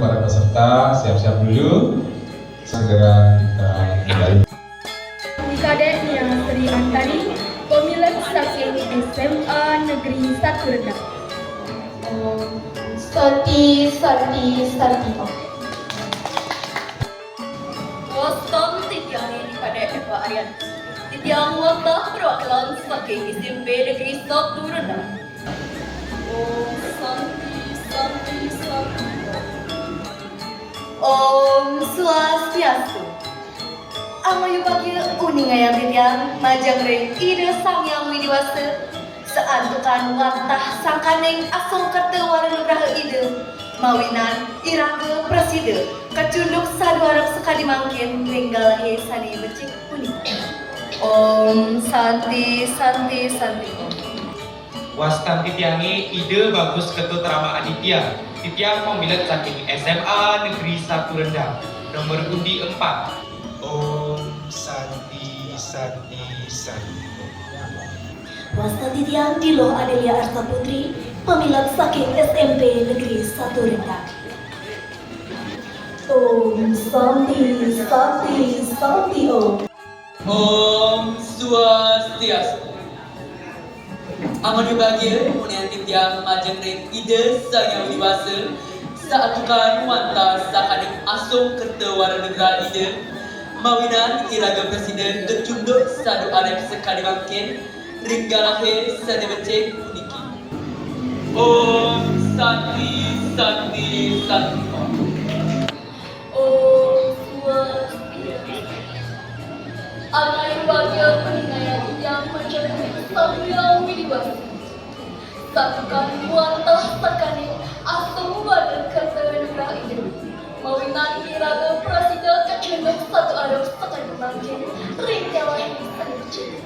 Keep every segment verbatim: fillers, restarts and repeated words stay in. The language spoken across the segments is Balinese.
Para peserta siap-siap dulu. Segera kita mulai. Kadek Nia Sri Antari, pamilet saking S M A Negeri Satu Rendang. Om Santi, Santi, Santi Om. Wastan titiang Ni Kadek Eva Arian. Titiang wantah perwakilan saking S M P Negeri Satu Rendang. Om Santi, Santi, Santi. Om Swastiastu. Angayubagia uningayang titiang majeng ring Ida Sang Hyang Widi Wasa, saantukan wantah sangkaning asung kerta wara nugraha Ida, mawinan iraga prasida kacunduk sadu arep sakadi mangkin ring galahe sane becik puniki. Om Santi, Santi, Santi Om. Wastan titiange Ida Bagus Ketut Rama Aditya. Titiang pamilet saking S M A Negeri Satu Rendang, nomor undi empat. Om Santi, Santi, Santi. Wastan titiang Diloh Adelia Arsa Putri, pamilet saking S M P Negeri Satu Rendang. Om Santi, Santi, Santi Om. Om Swastiastu. Angayubagia uningayang titiang majeng ring Ida Sang Hyang Widi Wasa, saantukan wantah sangkaning asung kerta wara nugraha Ida, mawinan iraga prasida kacunduk sadu arep sakadi mangkin ring galahe sane becik puniki. Om Santi, Santi, Santi Om. Om Swastiastu. Angayubagia uningayang titiang majeng ring Sang Hyang Widi Wasa, saantukan wantah sangkaning asung wara kerta nugraha Ida, mawinan iraga prasida kacunduk sadu arep sakadi mangkin ring galahe sane becik.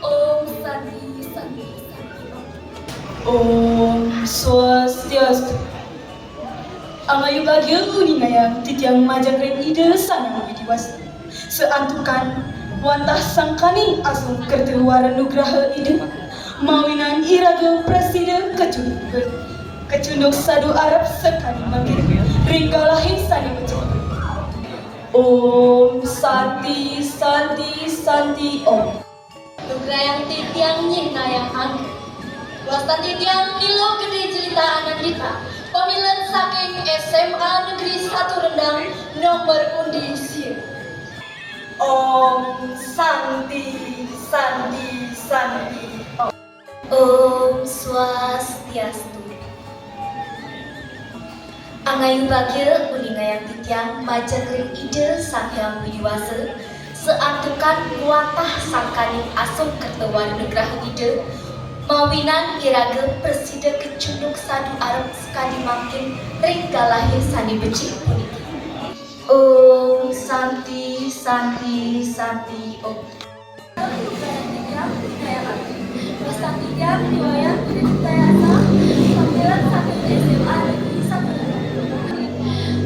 Om Santi, Santi, Santi Om. Om Swastiastu. Angayubagia uningayang titiang majeng ring Ida Sang Hyang Widi Wasa, saantukan wantah sangkaning asung kerta wara nugraha Ida, mawinan iraga prasida kacunduk, kacunduk sadu arep sakadi mangkin ring galahe sane becik. Om Santi, Santi, Santi Om. Nugrayang titiang nyinayang angga. Wastan titiang Nilo Gede Jelita Anandita, pamilet saking S M A Negeri Satu Rendang, nomor undi sia. Om Santi, Santi, Santi Om. Om Swastiastu. Angayubagia uningayang titiang majeng ring Ida Sang Hyang Widi Wasa, saantukan wantah sangkaning asung kerta wara nugraha Ida, mawinan iraga prasida kacunduk sadu arep sakadi mangkin ring galahe sane becik puniki. Om Santi, Santi, Santi Om. Wastan titiang Ni Wayan Putri Ciptayasa, pamilet saking S M A Negeri Satu.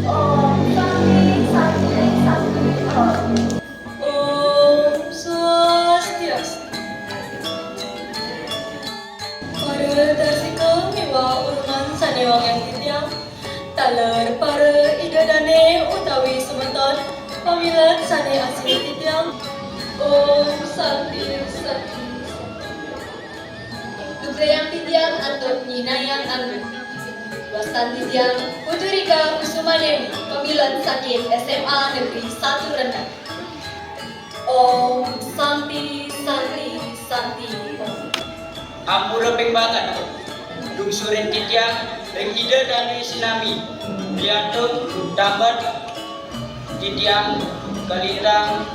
Om Santi, Santi, Santi Om. Om Swastiastu. Para dasika miwah uruman sane wangiang titiang, taler para Ida Dane utawi semeton, pamilet sane asih titiang. Om Santi, Santi, Santi. Nugrayang titiang antuk nyinayang angga. Wastan titiang Putu Rika Kusuma Dewi, pamilet saking S M A Negeri Satu Rendang. Om Santi, Santi, Santi Om. Ampura ping banget. Lungsurin titiang ring Ida Dane sinami. Piantun tambet titiang kalintang,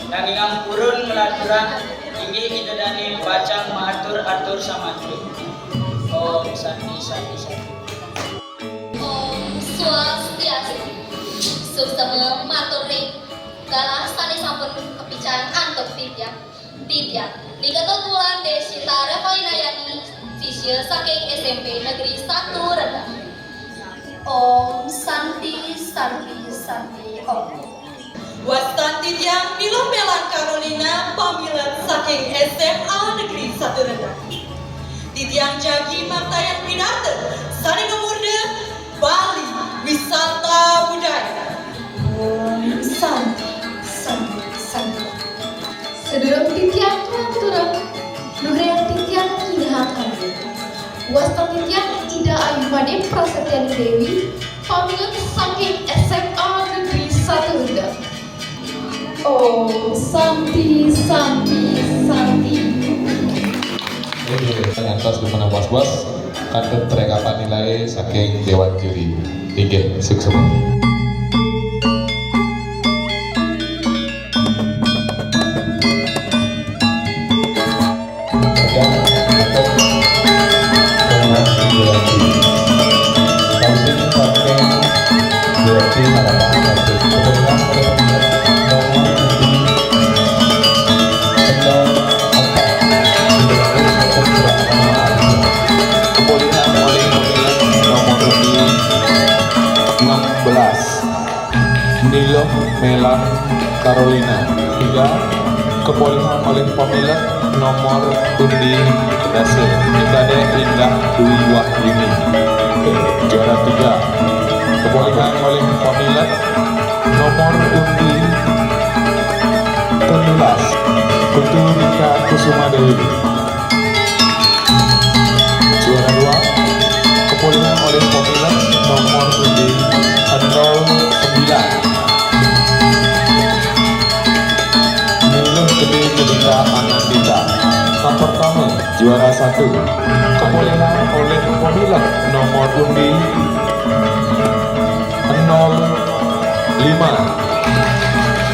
nanging ampurun nglaturang, inggih Ida Dane pacang maatur-atur samantri. Om Santi, Santi, Santi. Om Swastiastu. Suksema matur ring galah sane sampun kapicayang antuk titiang. Titiang Ni Ketutuan Desita Revalina Yani, sisya saking S M P Negeri Satu Rendang. Om Santi, Santi, Santi Om. Wastan titiang Nilo Melan Carolina, pamilet saking S M A Negeri Satu Rendang. Titiang jagi makayang pinarta sane numurda Bali. Wisata budaya. Om Santi, Santi, Santi. Sedurung titiang ngaturang, lugrayang titiang nyinahaken. Wasta titiang Ida Ayu Made Prasetya Dewi, pamilet saking S M A Negeri Satu Rendang. Om Santi, Santi, Santi. Oke, ngantos dumun puas-puas, kantun perlengkapan nilai saking Dewan Juri. Inggih, suksma. Kepolihan oleh pemilik nomor undi enam belas. Nilo Melan Carolina. Tiga, kepolihan oleh pemilik nomor undi berhasil. Nikade Indah Dwi Wahyuni. Juara tiga, kepolihan oleh pemilik nomor undi telulas, Putu Rika Kusuma Dewi. Juara dua, kepolihan oleh pemilik nomor undi nol sembilan. Nilo Gede Jelita Anandita. Nomor pertama, juara satu. Kepolihan oleh pemilik nomor undi nol lima.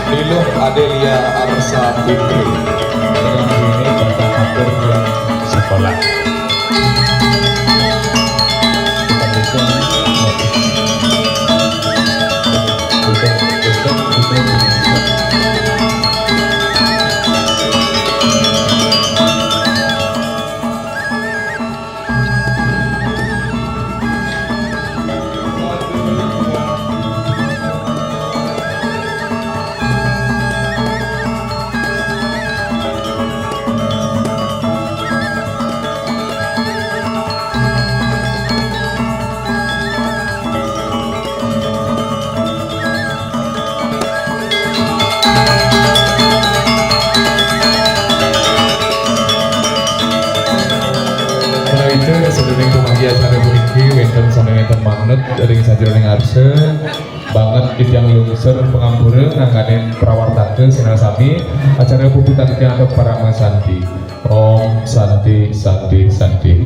Nilo Adelia Arsa Putri. Sedang ini bapak atur yang sekolah. Menawi sadurung pamargi acara puniki wénten sami wénten manget ring sajeroning arsa, banget titiang lungsur pangampura ngangganin prawartaka sinareng sami, acara puputang titiang antuk parama santi. Om Santi, Santi, Santi.